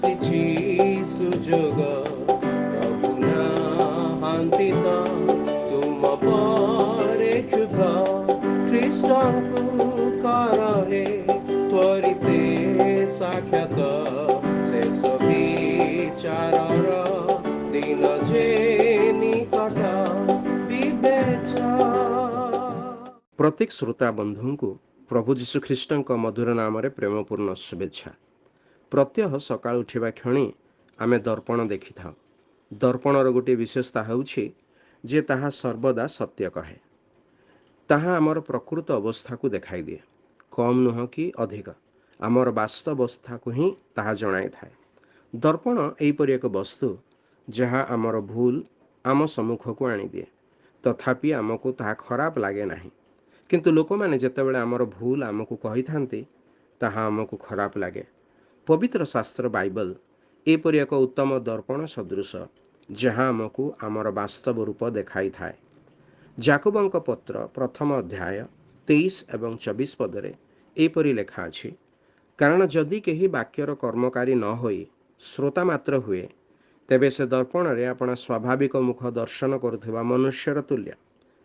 ଆସିଛି ସୁଯୋଗ। ପ୍ରଭୁ ନାହାନ୍ତି ତ ତୁମ ପରେ କ୍ଷୁବ୍ଧ, ଖ୍ରୀଷ୍ଟଙ୍କୁ କର ହେ ତ୍ୱରିତେ ସାକ୍ଷାତ। ଶେଷ ବିଚାରର ଦିନ ଯେ ନିକଟ ବିବେଚ। ପ୍ରତ୍ୟେକ ଶ୍ରୋତା ବନ୍ଧୁଙ୍କୁ ପ୍ରଭୁ ଯୀଶୁଖ୍ରୀଷ୍ଟଙ୍କ ମଧୁର ନାମରେ ପ୍ରେମପୂର୍ଣ୍ଣ ଶୁଭେଚ୍ଛା। ପ୍ରତ୍ୟହ ସକାଳୁ ଉଠିବା କ୍ଷଣି ଆମେ ଦର୍ପଣ ଦେଖିଥାଉ। ଦର୍ପଣର ଗୋଟିଏ ବିଶେଷତା ହେଉଛି ଯେ ତାହା ସର୍ବଦା ସତ୍ୟ କହେ। ତାହା ଆମର ପ୍ରକୃତ ଅବସ୍ଥାକୁ ଦେଖାଇ ଦିଏ, କମ୍ ନୁହଁ କି ଅଧିକ, ଆମର ବାସ୍ତବ ଅବସ୍ଥାକୁ ହିଁ ତାହା ଜଣାଇଥାଏ। ଦର୍ପଣ ଏହିପରି ଏକ ବସ୍ତୁ ଯାହା ଆମର ଭୁଲ ଆମ ସମ୍ମୁଖକୁ ଆଣିଦିଏ, ତଥାପି ଆମକୁ ତାହା ଖରାପ ଲାଗେ ନାହିଁ। କିନ୍ତୁ ଲୋକମାନେ ଯେତେବେଳେ ଆମର ଭୁଲ ଆମକୁ କହିଥାନ୍ତି, ତାହା ଆମକୁ ଖରାପ ଲାଗେ। ପବିତ୍ର ଶାସ୍ତ୍ର ବାଇବଲ ଏପରି ଏକ ଉତ୍ତମ ଦର୍ପଣ ସଦୃଶ, ଯାହା ଆମକୁ ଆମର ବାସ୍ତବ ରୂପ ଦେଖାଇଥାଏ। ଜାକୁବଙ୍କ ପତ୍ର ପ୍ରଥମ ଅଧ୍ୟାୟ 23 ଏବଂ 24 ପଦରେ ଏହିପରି ଲେଖା ଅଛି, କାରଣ ଯଦି କେହି ବାକ୍ୟର କର୍ମକାରୀ ନ ହୋଇ ଶ୍ରୋତା ମାତ୍ର ହୁଏ, ତେବେ ସେ ଦର୍ପଣରେ ଆପଣା ସ୍ୱାଭାବିକ ମୁଖ ଦର୍ଶନ କରୁଥିବା ମନୁଷ୍ୟର ତୁଲ୍ୟ।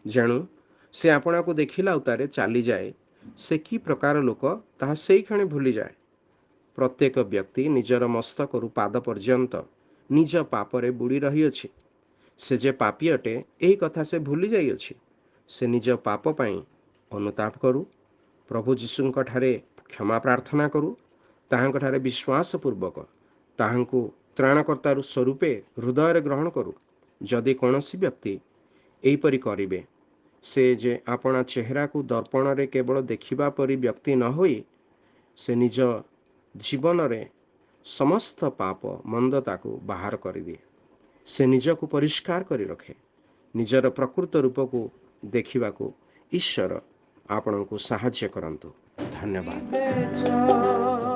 ଯେଣୁ ସେ ଆପଣାକୁ ଦେଖିଲା ଉତ୍ତାରେ ଚାଲିଯାଏ, ସେ କି ପ୍ରକାର ଲୋକ ତାହା ସେଇକ୍ଷଣି ଭୁଲିଯାଏ। ପ୍ରତ୍ୟେକ ବ୍ୟକ୍ତି ନିଜର ମସ୍ତକରୁ ପାଦ ପର୍ଯ୍ୟନ୍ତ ନିଜ ପାପରେ ବୁଡ଼ି ରହିଅଛି। ସେ ଯେ ପାପୀ ଅଟେ, ଏହି କଥା ସେ ଭୁଲି ଯାଇଅଛି। ସେ ନିଜ ପାପ ପାଇଁ ଅନୁତାପ କରୁ, ପ୍ରଭୁ ଯୀଶୁଙ୍କ ଠାରେ କ୍ଷମା ପ୍ରାର୍ଥନା କରୁ, ତାହାଙ୍କଠାରେ ବିଶ୍ୱାସ ପୂର୍ବକ ତାହାଙ୍କୁ ତ୍ରାଣକର୍ତ୍ତା ସ୍ୱରୂପେ ହୃଦୟରେ ଗ୍ରହଣ କରୁ। ଯଦି କୌଣସି ବ୍ୟକ୍ତି ଏହିପରି କରିବେ, ସେ ଯେ ଆପଣା ଚେହେରାକୁ ଦର୍ପଣରେ କେବଳ ଦେଖିବା ପରି ବ୍ୟକ୍ତି ନ ହୋଇ ସେ ନିଜ ଜୀବନରେ ସମସ୍ତ ପାପ ମନ୍ଦତାକୁ ବାହାର କରିଦିଏ। ସେ ନିଜକୁ ପରିଷ୍କାର କରି ରଖେ। ନିଜର ପ୍ରକୃତ ରୂପକୁ ଦେଖିବାକୁ ଈଶ୍ୱର ଆପଣଙ୍କୁ ସାହାଯ୍ୟ କରନ୍ତୁ। ଧନ୍ୟବାଦ। ବିବେଚ।